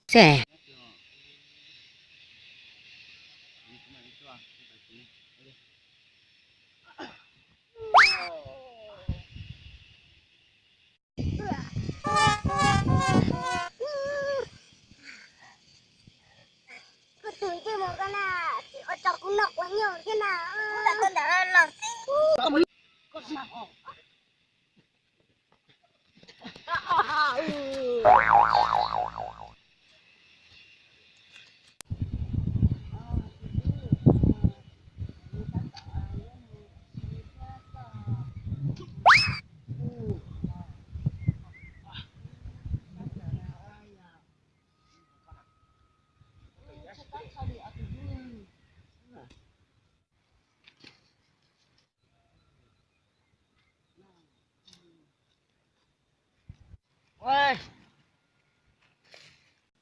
xwb. Kuv tus ntsej muag ko na, tsis ua rau kuv noj quav nyuj thiab na. Los xwb.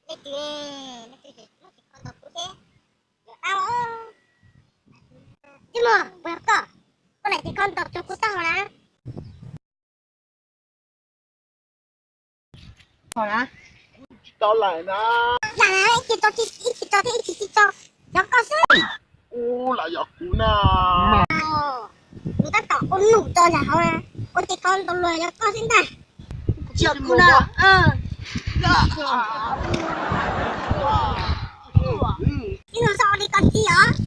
Leej twg, leej twg muab tis khau ntaus kuv thiab? Yog dab os. Ntsej muag, puas yog koj? Koj lam tis khau ntaus tsuag kuv taub hau na. Tsis tau lawm na. Lam ib chim tso, ib chim tso thiab ib chim tsis tso, yog koj xwb. Ub, lam yog kuv na. Nws tab tom ua num tso nram hauv na, ua tis khau ntaus luag yog koj xwb ntag. Yog kuv na. Ib hnub xwb ua li koj txiv os.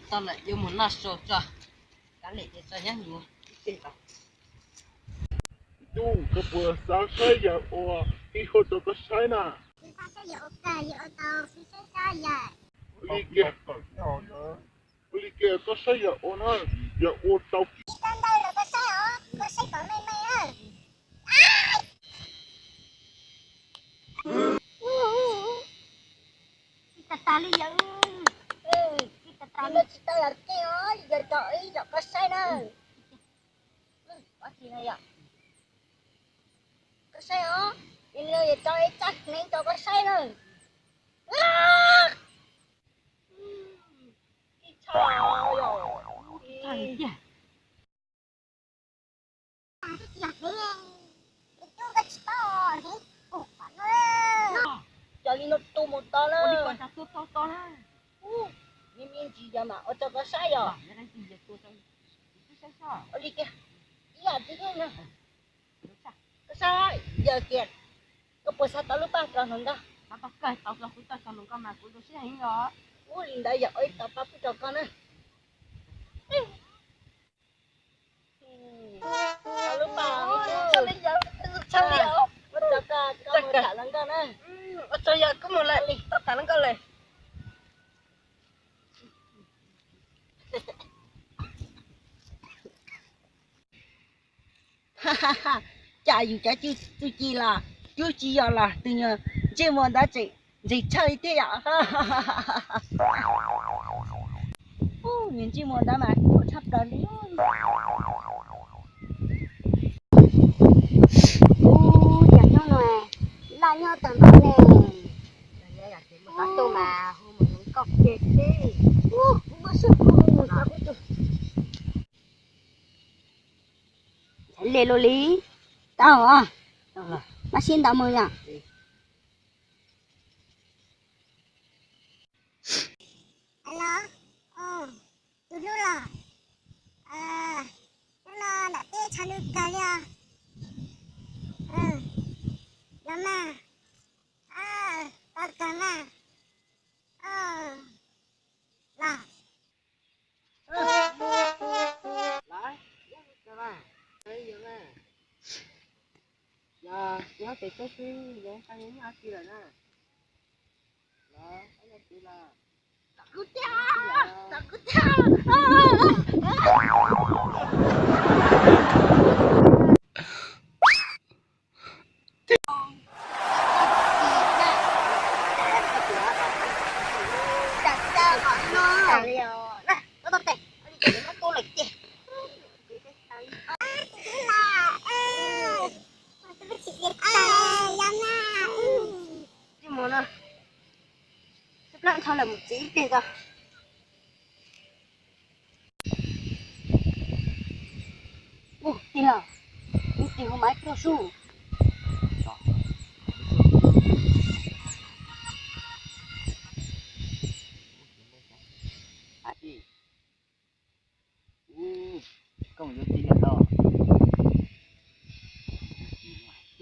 Tau lawm, yuav mus noj su tso, kav liam ces tso nyab mus. Tub, koj puas xav saib yawg ua ib hua rau koj saib na? Ua li kiag, ua li kiag koj saib yawg ua na, yawg ua tau. Ib kab ntawd los koj saib os, koj saib kom meej meej na. Tsis tas tas li yawg, tsis tas tas li. Tsis tau yam keej os, yawg rau ib yam koj saib na. Koj saib os, yawg rau ib txoj hneev rau koj saib na. Cov li no tu mus tau na. Me me ntsis yog mam ua rau koj saib yog. Ua li kiag, ib yam twg thiab na. Koj saib yawg kiag, koj puas xav tau lub paj rau hluas nkauj? Ub, li ntawd yawg ua ib tau paj pub rau koj na. Tau lub paj, ua rau koj, koj mus tham hluas nkauj na. Ua tsaug yawg, kuv mus lawm, tau tham hluas nkauj lawm. Cas yus cov txuj ci los cub tsis yog los tus nyuag ntsej muag ntawd tseem ntxim tshaj li thiab yom. Ub, ntsej muag ntawd mas tshaj plaws li. Ub, cas hnub no laj nyob tag npaum ne. Ub, mas hu mus hluas nkauj kiag xwb. Ub, kuv muab sib hu mus xyov kuv tus. Ntxhais le luaj li. Tau os, maj sib ntaus mus yom. Alo, tus hlub los, hnub no nram teb tshav ntuj kawg li os. Los mas, tau kawg mas. Los, yog tsis nyob pem teb xwb, yog nyob hauv tsev lawm na. Los, nyob tsev los. Tom kuv tiag, tom kuv tiag. Mus txiv teg ko. Ub, tij laug, ib txhij hu maiv tuaj sub. Koj mus yuav txiv lawm los?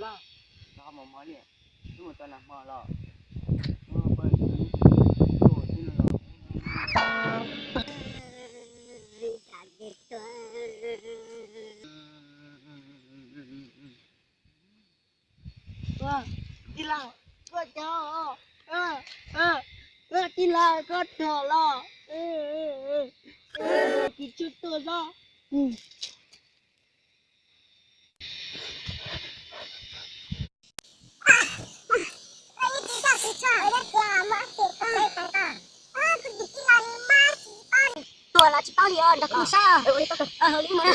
Los, los mos mos li, wb mus tau nag hmo los. Tij laug, koj cov, tij laug koj tuag los, tsis tshua tuag xwb. Tuag los tsis paub li os, nrog koj mus saib os. Li mus na.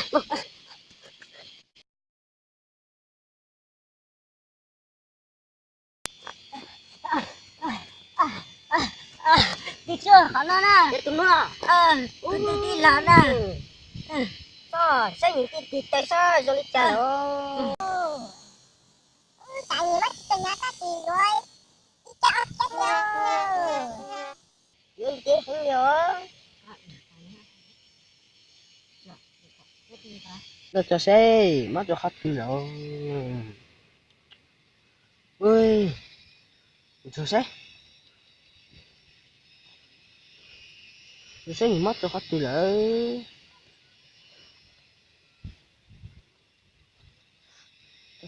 Tij Tswb, qhov no na, tus no, tus tij laug na, saib nws tig tig tes saib zoo li cas. Yuav ntev heev li os. Los tso seb mob rau qhov twg lawm. Ntsuag seb, ntsuag seb nws mob rau qhov twg lawm.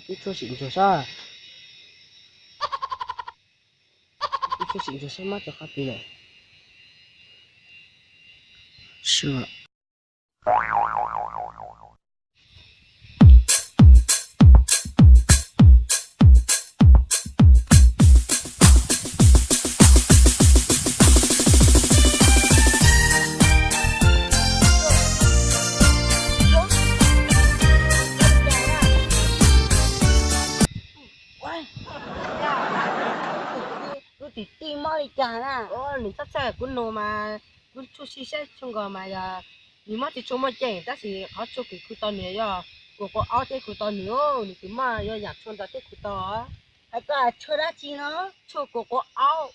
Tib tshuaj sim ntsuag seb, tib tshuaj sim ntsuag seb mob rau qhov twg lawm. Lub tim tij mob li cas na? Nws txhob txhawj, kuv nug mas kuv tshuaj sij saib tshuaj nkaus mas yog nws mob tsis tshua muaj ceem, tab sis qhov tshuaj kws khu tau nws yog kuv quav aub thiab khu tau nws, nws twb mob yog yam tshuaj ntawd thiab khu tau. Hais koj tshuaj dab tsi no? Tshuaj kuv quav aub.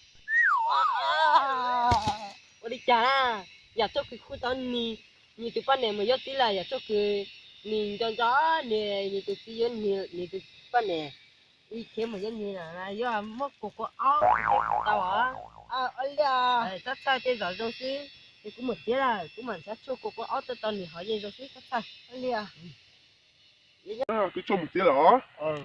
Ua li cas na? Yam tshuaj kws khu tau nws, nws tus poj niam mus yuav txiv lawm, yam tshuaj kws nws nco nco nws, nws tus txiv yuav nws, nws tus poj niam ib chev mus yuav nws lawm, yog muab kuv quav aub tau. Ua li, txhob txhawj, tej zaum zoo xwb. Ces kuv mus txiav lawm, kuv mam nrhiav tshuaj kuv quav aub tuaj tau nws hov yeej zoo xwb, txhob txhawj. Ua li. Kuv tshuaj mus txiav lawm os.